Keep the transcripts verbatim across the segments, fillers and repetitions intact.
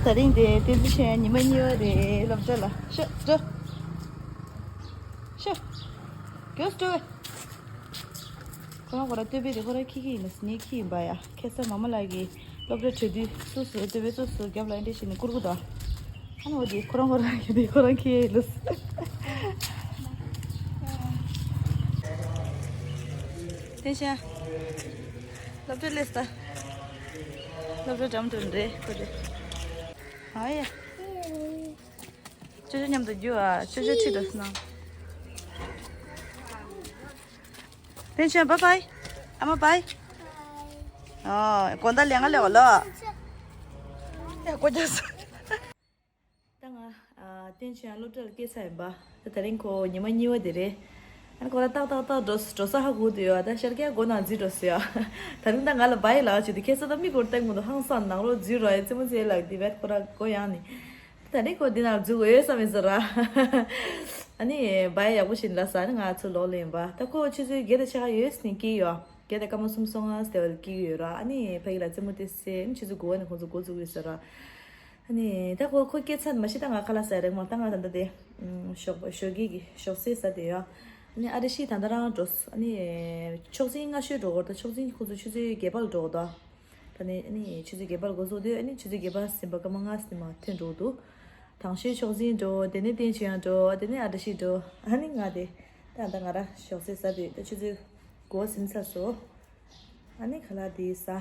ད་རིང་དེ་བསྟན་འཛིན་ཆོས་དབྱངས་ཉི་མ་གཉིས་པ་རེད། སློབ་གྲྭ་ལ་ཤོག་འགྲོ། ཤོག་རྒྱོབས་འགྲོ། ཁོ་རང་ཁོ་རང་ལྟོས་པས་དེ་ཁོ་རང་ཁྱི་ཁྱི་ཡིན་ལ་ངའི་ཁྱི་ཡིན་པ་ཡ། ཁ་སང་མ་མ་ལགས་ཀྱིས་སློབ་གྲྭ་གྲོལ་དུས་སོ་སོ་ལྟོས་པས་སོ་སོ་རྒྱབ་ལ་འདྲེ་བྱས་ནས་བསྐུར་གི་འདུག་ཨ་ནི་འོ་དེ་ཁོ་རང་ཁོ་རང་གི་དེ་ཁོ་རང་ཁྱི་ཡིན་ལ། བསྟན་ཆོས་སློབ་གྲྭ་སླེབས་ད། སློབ་གྲྭ་འགྲམ་དུ་འདྲེ་ཁོ་དེ། ཨ་ཡ། ཅོ་ཅོ་མཉམ་དུ་རྒྱུ་ཨ། ཅོ་ཅོ་ཁྲིད་འགྲོ་སོང་ན། བསྟན་ཆོས་བཱའི་བཱའི། ཨ་མ་བཱའི། ཨོ། དགོང་དག་ལས་ང་ལས་འོ་ལོ། ཡ་ཀོ་རྒྱག་སོང་། ད་ང་ཨ། བསྟན་ཆོས་སློབ་གྲྭ་ལ་སྐྱེལ་ཚར་ཡིན་པ། ད་དེ་རིང་ཁོ་ཉི་མ་གཉིས་པ་དེ་རེད། ཨ་ནི་ཁོ་ལ་ཏག་ཏག་ཏག་འགྲོ་འགྲོ་ས་ཧ་གོ་དུས་ཡོད། ད་ཤར་སྐྱ་སྒོ་ནང་འཛུལ་འགྲོ་སོང་ཡ། ད་རིང་ད་ང་ལ་བཱའི་ལབ་བྱས་དུས་ཁ་སང་ད་མིག་སྒོར་བལྟས་མི་འདུག་ཧང་སང་ནང་ལོགས་འཛུལ་རོགས་ཡ། རྩེད་མོ་རྩེ་ལབ་དེ་བས་ཁོ་ར་སྒོ་ཡང་ནི། ད་ནི་ཁོ་འདི་ནང་འཛུལ་འོས་བསམ་ཡིན་ཟེར་ར། ཨ་ནི་བཱའི་ཡག་པོ་ཞིག་ལབ་ས། ཨ་ནི་ང་ཚོ་ལོག་ལེན་པ། ད་ཁོ་ཆུ་ཚོད་བརྒྱད་དང་ཕྱེད་ཀ་ཡོལ་ནས་སྐྱེལ་ཡོད། བརྒྱད་དང་སྐར་མ་གསུམ་སོ་ལྔ་ཙམ་དེ་བར་སྐྱེལ་ཡོད་ར། ཨ་ནི་ཕ་གི་ལ་རྩེད་མོ་དེ་རྩེ། ཨ་ནི་ཆུ་ཚོད་དགུ་པ་ནས་ཁོང་ཚོ་འགོ་འཛུགས་ཡོད་ཟེར་ར། ཨ་ནི་ད་ཁོ་ཁོ་སྐྱེལ་ཚར་མ་ཤེས། ད་ང་ཁ་ལག་ཟ་རེད་མ། ད་ང་ད་ལྟ་དེ་ཞོགས་ཞོགས་ཀས་ཀྱི་ཞོགས་ཟས་ཟ་དེ་ཡོད། ཨ་ནི་ཨ་རི་ཤི་ད་ལྟ་རང་འགྲོ། ཨ་ནི་ཆོག་མཆན་སྔ་ཤོས་འགྲོ་གོ། ད་ཆོག་མཆན་ཁོང་ཚོ་ཆུ་ཚོད་བརྒྱད་པ་ལ་འགྲོ་གོ་ད། ད་ནི་ཨ་ནི་ཆུ་ཚོད་བརྒྱད་པ་ལ་འགོ་འཛུགས་དུས་ཨ་ནི་ཆུ་ཚོད་བརྒྱད་པ་ཟིན་པ་སྐར་མ་ལྔ་ཙམ་མ་ཐོན་འགྲོ་འདུག་དང་ཤོས་ཆོག་མཆན་འགྲོ། དེ་ནས་བསྟན་ཆོས་དབྱངས་འགྲོ། དེ་ནས་ཨ་བཀྲ་ཤིས་འགྲོ། ཨ་ནི་ང་དེ་ད་ད་ང་ར་ཞོགས་ཟས་ཟ་དུས་ད་ཆུ་ཚོད་དགུ་པ་ཟིན་ཚར་སོང་། ཨ་ནི་ཁ་ལག་དེ་ཟ།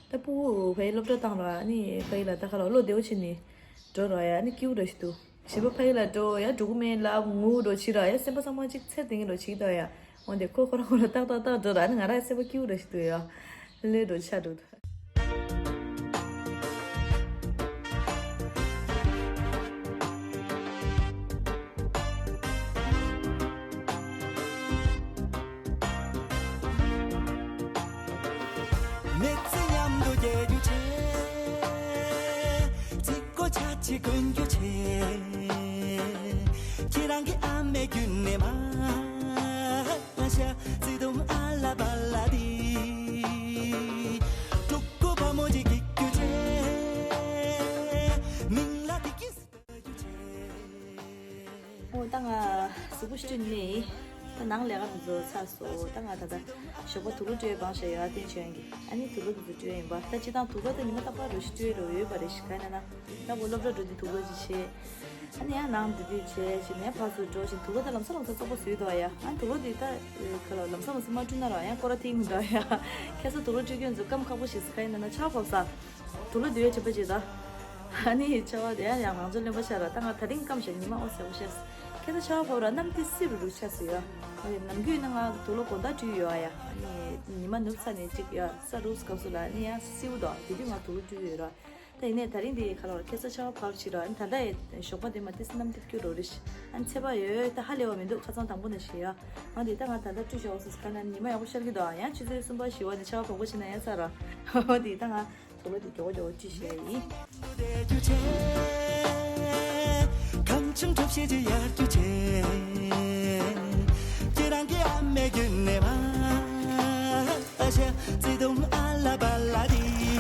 ད་སྤུ་གུ་ཕ་གི་སློབ་གྲྭ་བཏང་ར། ཨ་ནི་ཕ་གི་ལ་ད་ཁ་ལག་བློ་བདེ་བོ་བྱས་ནས་འགྲོ་ར་ཡ། ཨ་ནི་སྐྱིད་པོ་འདྲ་ཞིག་འདུག་གཞན་པ་ཕ་གི་ལ་འགྲོ་ཡ་འགྲོ་གི་མེད་ལབ་ངུ་འགྲོ་བྱེད་ར་ཡ། སེམས་པ་ཚང་མ་གཅིག་ཚེར་ལྡན་གྱི་འགྲོ་བྱེད་ཀྱི་འདུག་ཡ། འོན་ཏེ་ཁོ་ཁོ་རང་ཁོ་རང་ཏག་ཏག་ཏག་འགྲོ་ར། ཨ་ནི་ང་ར་སེམས་པ་སྐྱིད་པོ་འདྲ་ཞིག་འདུག་ཡ། ལོས་འགྲོ་ཆ་འགྲོ་འདུག་མི་ཚེ་མཉམ་དུ་སྐྱེལ་རྒྱུ་བྱས། རྩིས་སྒོ་ཆ་ཆེ་གོན་རྒྱུ་བྱས། ཁྱེད་རང་གི་ཨ་མའི་རྒྱུད་ནས་མ་ཤ་བརྩེ་དུང་ཨ་ལ་པ་ལ་དི། ཕྲུ་གུ་བུ་མོ་ཅིག་སྐྱེ་རྒྱུ་བྱས། མིང་ལ་བདེ་སྐྱིད་ཟེར་རྒྱུ་བྱས། ཨོ་ད་ང་གཟུགས་པོ་ཞིག་བཀྲུས་ནས་ད་ནང་ལས་ཀ་དེ་ཚོ་ཚར་སོང་། ད་ང་ད་ལྟ་ཞོགས་པ་དུག་ལོག་བཀྲུས་བང་ཞག་ཡོད་ཨ། བསྟན་ཆོས་དབྱངས་ཀྱིས། ཨ་ནི་དུག་ལོག་དེ་ཚོ་བཀྲུས་ཡིན་པ། ད་སྤྱིར་བཏང་དུག་ལོག་ད་ཉི་མ་རྟག་པར་རུ་ཞིག་བཀྲུས་རོགས་ཡོད་པ་རེད་ཤི་ཁ་ན་ན། ད་ཁོ་སློབ་གྲྭ་འགྲོ་དུས་དུག་ལོག་ཅིག་བྱས། ཨ་ནི་ཡང་ནང་འདི་དུས་བྱས་ཞིག་ནས་ཕར་ཚུར་འགྲོ་ཞིག་དུག་ལོག་ད་ལམ་སང་ལམ་སང་བཙོག་པོ་བཟོས་འདུག་ཡ། ཨ་ནི་དུག་ལོག་དེ་ད་ཁ་ལ་ལམ་སང་ལམ་སང་མ་བཀྲུས་ན་ར་ཡང་སྐོར་ར་ཐེངས་མི་འདུག་ཡ། ཁ་སང་དུག་ལོག་བཀྲུས་མཁན་ཚོ་སྐམ་ཁག་པོ་ཞིག་ཁ་ཡིན་ན་ན་ཆར་ཕབ་ས། དུག་ལོག་དེ་བས་བྱེད་པ་བྱེད་ད། ཨ་ནི་ཆར་པ་དེ་ཡང་ཡང་རང་ཚོ་རློན་པ་ཤར་ར། ད་ང་ད་རིང་སྐམ་ཞིང་ཉི་མ་ཨོ་ཟེར་བོ་ཤར། ཁ་སང་ཆར་པ་ཕབ་ར་གནམ་དེ་བསིལ་རུ་རུ་ཆགས་སོང་ཡ། ཨ་ནི་ནམ་རྒྱུན་ན་ང་དུག་ལོག་དགོང་དག་བཀྲུས་ཡོད་ཨ་ཡ། ཨ་ནི་ཉི་མ་ནུབ་ཚར་ནས་ཅིག་ཡ་ས་རུབ་སྐབས་སུ་ལ་ཨ་ནི་ཡང་བསིལ་བོ་འདུག་དེ་དུས་ང་དུག་ལོག་བཀྲུས་ཡོད་ར། ད་ཡིན་ནའི་ད་རིང་འདི་ཁ་ལོ་ཁ་སང་ཆར་པ་བབས་ཕྱིན་ར། ད་ལྟ་ཡི་ཞོགས་པ་འདི་མ་ཏིས་གནམ་དེབ་སྐྱོ་རོ་རེད། ཨ་ནི་ཚད་པ་ཡོད་ད་ཧ་ལས་པ་མི་འདུག་ཁ་སང་དང་པོ་ནས་ཤི་ཡ། ཨ་འདི་ད་ང་ད་ལྟ་བཀྲུས་ཞོག་སི་ཁ་ན་ཉི་མ་ཡག་པོ་ཤར་གི་འདུག་ཡང་ཆུ་ཚོད་གསུམ་པ་བཞི་པ་ནས་ཆར་པ་བབས་པ་ཕྱིན་ན་ཡ་ཚ་ར། ཨ་འདི་ད་ང་དུག་ལོག་འདི་མགྱོགས་མགྱོགས་བཀྲུས་ཤེས་ཡིན། གང་བྱུང་གྲུབ་བྱེད་ཀྱི་ཡར་རྒྱུ་བྱེད། ཁྱེད་རང་གི་ཨ་མའི་རྒྱུད་ནས་མ། ཨ་ཤ་བརྩེ་དུང་ཨ་ལ་པ་ལ་དི།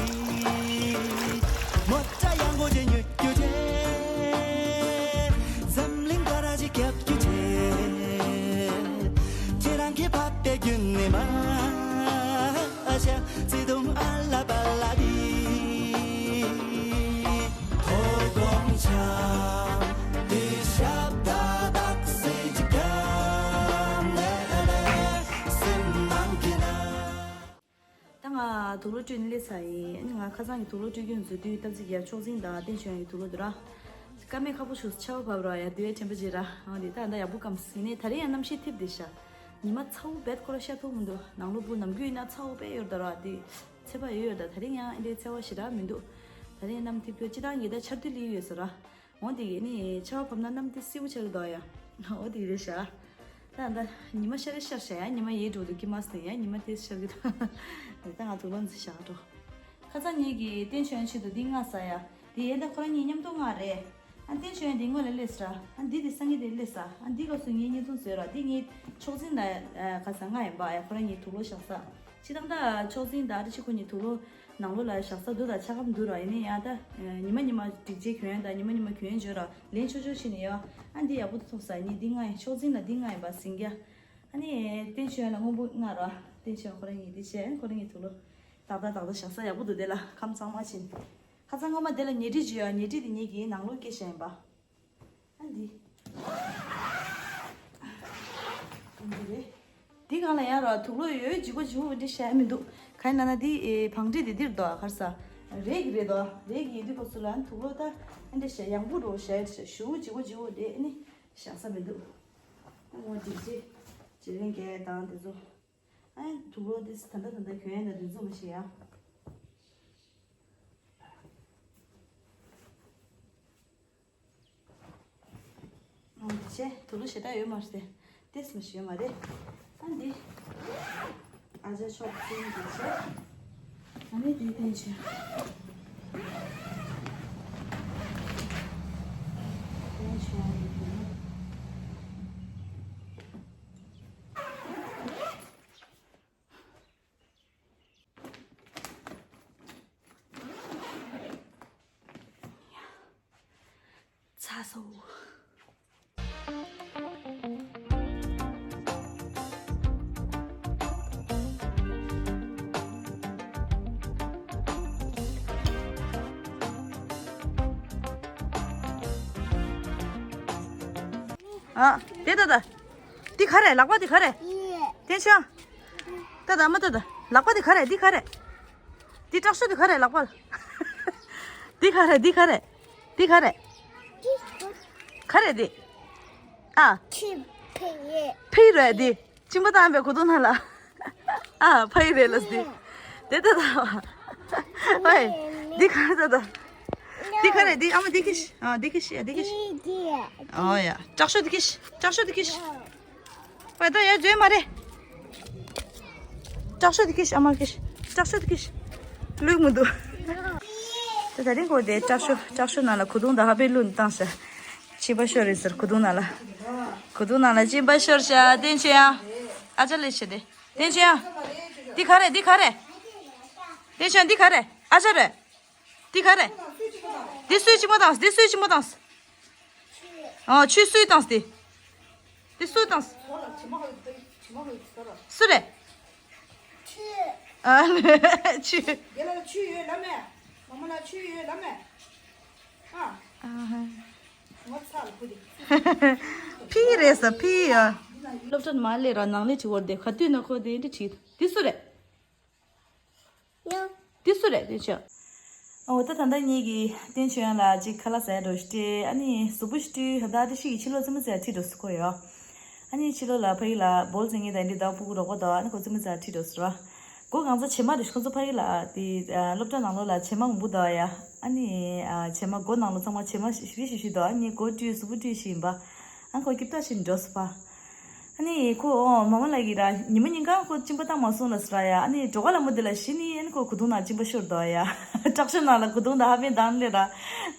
མོ་ཊ་ཡང་གོ་ཅན་ཉོ་རྒྱུ་བྱེད། འཛམ་གླིང་ག་ར་ཅིག་རྒྱབ་རྒྱུ་བྱེད། ཁྱེད་རང་གི་པ་པའི་རྒྱུད་ནས་མ། ཨ་ཤ་བརྩེ་དུང་ཨ་ལ་པ་ལ་དི། ཐོ་དགོང་ཆ་དི་ཞབས་ད་དག་སེ་ཅིག་ག་ནེ་ལེ་སེམས་ནང་གི་ན། ད་ང་དུག་ལོག་བཀྲུས་ནས་སླེབས་ཚར་ཡིན། ཨ་ནི་ང་ཁ་སང་གི་དུག་ལོག་བཀྲུས་རྒྱུ་ཚོ་དུས་སྟབས་ཅིག་ཡ་ཆོག་འཛིན་དང་བསྟན་ཆོས་ཡང་གི་དུག་ལོག་འདུག་ར། སྐར་མའི་ཁ་པོ་ཞུགས་ཆར་པ་བབས་ར་ཡ་དེ་བས་དྲན་པ་བརྗེད་ར། ཨང་དེ་ད་ད་ཡག་པོ་སྐམ་སིན་ནས་ད་རེས་ཡང་གནམ་གཤིས་ཐིབས་བསྡད་ཤག་ཉི་མ་ཚ་བོ་བེད་ཁོ་ར་ཤ་ཐུག་མི་འདུག་ནང་ལོ་བུ་ནམ་རྒྱུན་ཡིན་ན་ཚ་བོ་བེད་ཡོད་ད་ར་དེ། ཚད་པ་ཡོད་ཡོད་ད་ད་རེས་ཡང་ཨེ་འདྲའི་ཚ་བ་ཞེ་དྲག་མི་འདུག་ད་རེས་གནམ་ཐིབས་ཁྱོད་སྤྱི་བཏང་གི་ད་ཆར་དུས་ལི་ཡོད་ས་ར། འོ་དེ་གི་ནི་ཆར་པ་བབས་ན་གནམ་དེ་བསིལ་བོ་ཆགས་ཀྱི་འདུག་ཡ། འོ་དེ་རེད་ཤག་ད་ད་ཉི་མ་ཤར་རེ་ཤར་ཤག་ཡ། ཉི་མ་ཡེ་འགྲོ་འདུག་ཀི་མ་སྟེ་ཡ། ཉི་མ་དེ་ཤར་གི་འདུག་ད་ང་དུག་ལོག་འཛི་བཞག་འགྲོ། ཁ་སང་ཉིད་ཀྱིས་བསྟན་ཆོས་ཡང་ཆེད་དུ་འདི་མངགས་ས་ཡ། དེ་ཡན་ད་ཁོ་རང་གཉིས་མཉམ་དུ་མངགས་རེད། ཨ་བསྟན་ཆོས་ཡང་འདི་སྔོན་ལ་སླེབས་ས་ར། ཨ་འདི་དེ་སང་གི་དེ་སླེབས་ས། ཨ་འདི་སྐབས་སུ་ངས་བརྙན་ཐུང་བཟོས་ར། འདི་ངས་ཆོག་འཛིན་ད་ཁ་སང་མངགས་ཡིན་པ་ཡ། ཁོ་རང་གཉིས་དུག་ལོག་བཞག་ས། ཕྱི་དང་ད་ཆོག་འཛིན་ད་ཨ་ཏི་ཤི་ཁོ་གཉིས་དུག་ལོག་ནང་ལོགས་ལ་བཞག་ས་འདུག་ད་ཆ་ཁམ་འདུག་ར། ཡིན་ནའི་ཡང་ད་ཉི་མ་ཉི་མ་སྒྲིག་ཆས་གྱོན་ཡ་ད་ཉི་མ་ཉི་མ་གྱོན་འཇོག་ར་ལེན་ཆོག་ཆོག་ཕྱིན་ནས་ཡོད། ཨ་འདི་ཡག་པོ་འདུག་མཐོང་ས་ནི་འདི་ང་ཡིན་ཤོག་འཛིན་ལ་འདི་ང་ཡིན་པ་ཟིན་རྒྱ། ཨ་ནི་བསྟན་ཆོས་ལ་སྔོན་པོ་ང་ར་བསྟན་ཆོས་ཁོ་རང་ཡིན་འདི་བྱས་ཁོ་རང་ཡིན་དུག་ལོ། ཏག་ཏག་ཏག་ཏག་བཞག་ས་ཡག་པོ་འདུག་དེ་ལ་ཁམས་གཙང་མ་ཕྱིན། ཁ་སང་སྔོན་མ་དེ་ལ་ཉལ་ཁྲི་བྱོས་ཡ་ཉལ་ཁྲི་དེ་ཉལ་གི་ནང་ལོགས་སྐྱེ་ཤ་ཡིན་པ། ཨ་འདི། ཨ་འདི་རེད། འདི་སྒང་ལ་ཡང་ར་དུག་ལོག་ཡོད་ལྗིད་པོ་ལྗིད་པོ་འདི་བཤད་མི་འདུག་ག་ཡིན་ན་ན་འདི་ཨེ་བང་སྒྲིག་འདི་འདིར་འདུག་ག་རེ་ཟ། རས་ཀྱི་རེད་འདུག་རས་ཀྱི་ཡིན་དུས་སྐབས་སུ་ལ་དུག་ལོག་ད་ཨ་འདི་བཤད་ཡང་བུ་རོ་བཤད་ཞུ་ལྗིད་པོ་ལྗིད་པོ་འདི་ཨ་ནི་བཞག་ས་མི་འདུག་ཨ་ངོ་འདི་ཅི་ཅི་རེད་འགས་དང་འདི་ཚོ། ཨ་དུག་ལོག་འདི་ད་ལྟ་ད་ལྟ་གྱོན་ཡ་ད་འདི་ཚོ་མ་ཤེས་ཡ། ཨ་འདི་བྱས་དུག་ལོག་ཞེ་དྲག་ཡོད་མ་རེད། ཏེས་མ་ཞུས་མ་རེད། ཨ་འདི་ཨ་ཅག་ཤོག་ཅིང་འདི་བྱས། ཨ་ནི་འདི་བསྟན་ཆོས། བསྟན་ཆོས་ཨ་ནི་འདི། ཚ་སོ། ཨ། དེ་ད་ད། འདི་ག་རེ་ལག་པ་འདི་ག་རེ། བསྟན་ཆོས། ད་ད་མ་ད་ད། ལག་པ་འདི་ག་རེ་འདི་ག་རེ། འདི་སྐྲག་ཤོས་འདི་ག་རེ་ལག་པ། འདི་ག་རེ་འདི་ག་རེ། འདི་ག་རེ། ག་རེ་འདི། ཨ། ཕི་རེད་འདི། གཅིན་པ་བཏང་བའི་གོས་ཐུང་ནང་ལ། ཨ་ཕ་ཡི་རེད་ལ་འདི། དེ་ད་ད། ཨོའི། འདི་ག་རེ་ད་ད། འདི་ག་རེ་འདི་ཨ་མ་འདི་ཁྱེར་ཤོག་ཨ་འདི་ཁྱེར་ཤོག་ཡ་འདི་ཁྱེར་ཤོག་ཨོ་ཡ་སྐྲག་ཤོས་འདི་ཁྱེར་ཤོག་སྐྲག་ཤོས་འདི་ཁྱེར་ཤོག་ཨོའི་ད་ཡ་འཇོན་མ་རེད། སྐྲག་ཤོས་འདི་ཁྱེར་ཤོག་ཨ་མ་ཁྱེར་ཤོག་སྐྲག་ཤོས་འདི་ཁྱེར་ཤོག་བླུག་མི་འདུག་ད་ད་རིང་གོ་དེ་སྐྲག་ཤོས་སྐྲག་ཤོས་ནང་ལ་གོས་ཐུང་ད་ཧ་པེ་བླུག་བཏང་ཤག་གཅིན་པ་ཤོར་རེད་ཟེར་གོས་ཐུང་ནང་ལ། གོས་ཐུང་ནང་ལ་གཅིན་པ་ཤོར་ཤག་བསྟན་ཆོས་ཡ། ཨ་ཅག་ལས་བྱེད་དེ། བསྟན་ཆོས་ཡ། འདི་ག་རེ་འདི་ག་རེ། བསྟན་ཆོས་འདི་ག་རེ། ཨ་ཅག་རེད། འདི་ག་རེ། འདི་སུས་གཅིན་པ་བཏང་འདི་སུས་གཅིན་པ་བཏང་། ཨ་ཆུ་སུས་བཏང་འདི། འདི་སུས་བཏང་། སུ་རེད། ཨ་ཆུ། ཆུ་ཡོད་ལ་མེད། མ་མ་ལ་ཆུ་ཡོད་ལ་མེད། ཨ། ཕི་རེད་ས་ཕི་ཡ། སློབ་གྲྭ་མ་སླེབས་ར་ནང་ལས་བྲིས་བར་དེ་ག་དུས་ན་ཁོ་དེ་འདྲ་བྲིས་འདི་སུ་རེད། འདི་སུ་རེད་དེ་ཆོ། འོ་ད་ད་ལྟ་ངེད་ཀྱི་བསྟན་ཆོས་ཡང་ལ་གཅིག་ཁ་ལག་ཟ་འགྲོ་སྟེ་ཨ་ནི་གཟུགས་པོ་ཞིག་བཏུས་ད་ལྟ་ཤི་གི་ཕྱི་ལོགས་རྩེད་མོ་རྩེ་ཁྲིད་འགྲོ་སུ་ཁོ་ཡོ། ཨ་ནི་ཕྱི་ལོགས་ལ་ཕ་ཡུལ་ལ་བོལ་རྩེ་མཁན་དང་འདི་ད་ཕྲུ་གུ་རོགས་པ་དང་ཨ་ནི་ཁོ་རྩེད་མོ་རྩེ་ཁྲིད་འགྲོ་སུ་ར། སྒོ་གང་ཚ་བྱེ་མ་རེད་ཁོ་ཚོ་ཕ་ཡུལ་ལ་དེ་སློབ་གྲྭ་ནང་ལོགས་ལ་བྱེ་མ་མང་པོ་འདུག་ཡ། ཨ་ནི་བྱེ་མ་སྒོ་ནང་ལོགས་ཚང་མ་བྱེ་མ་ཞིབ་ཞིབ་ཞིབ་འདུག་ཨ་ནི་སྒོ་བཏུས་གཟུགས་པོ་བཏུས་ཤིག་ཡིན་པ། ཨ་ཁོ་སྐྱིད་ཐག་ཆོད་འགྲོ་སུ་ཕ། ཨ་ནི་ཁོ་ཨོ་མ་མ་ལགས་ཀྱིས་ར་ཉི་མ་ཉིན་གང་ཁོ་གཅིན་པ་བཏང་མ་སོང་ལ་ཟེར་ཡ། ཨ་ནི་གྲོགས་ལ་མོ་དེ་ལ་གཞི་ནི་ཨ་ནི་ཁོ་གོས་ཐུང་ནང་གཅིན་པ་ཤོར་འདུག་ཡ། སྐྲག་ཤོས་ནང་ལ་གོས་ཐུང་དང་ཧ་པན་དང་ལས་ར།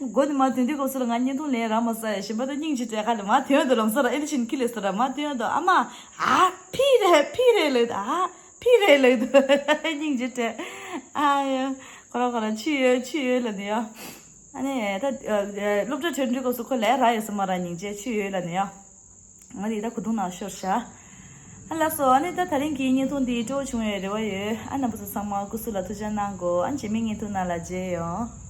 མགོ་ནི་མ་དོན་དུས་སྐབས་སུ་ལ་ང་བརྙན་ཐུང་ལེན་ར་མ་ཟ་ཡ་གཞན་པ་དང་སྙིང་རྗེ་སྤྲད་ཁ་ལ་མ་དོན་དུ་ལམ་སང་ར་ཨེ་ལི་ཤིན་ཁི་ལེ་ཟེར་ར་མ་དོན་དུ་ཨ་མ། ཨ་ཕི་རེད་ཕི་རེད་ལེ་ཨ་ཕི་རེད་ལེ་སྙིང་རྗེ་སྤྲད། ཨ་ཡ། ཁོ་ར་ཁོ་ར་ཆུ་ཡོད་ཆུ་ཡོད་ལ་ནི་ཡ། ཨ་ནི་ད་སློབ་གྲྭ་ཐོན་དུས་སྐབས་སུ་ཁོ་ལས་ར་ཡོད་ས་མ་ར་སྙིང་རྗེ་ཆུ་ཡོད་ལ་ནི་ཡ། ང་དེ་ད་གོས་ཐུང་ནང་ཤོར་ཤག་ཨ་ལགས་སོ། ཨ་ནི་ད་ད་རིང་གི་བརྙན་ཐུང་འདི་སྤྲོ་བོ་བྱུང་བའི་རེ་བ་ཡོད། ཨ་རྣམ་པ་ཚོ་ཚང་མ་སྐུ་གཟུགས་ལ་ཐུགས་ཅག་གནང་དགོས། ཨ་རྗེས་མའི་བརྙན་ཐུང་ནང་ལ་མཇལ་ཡོང་།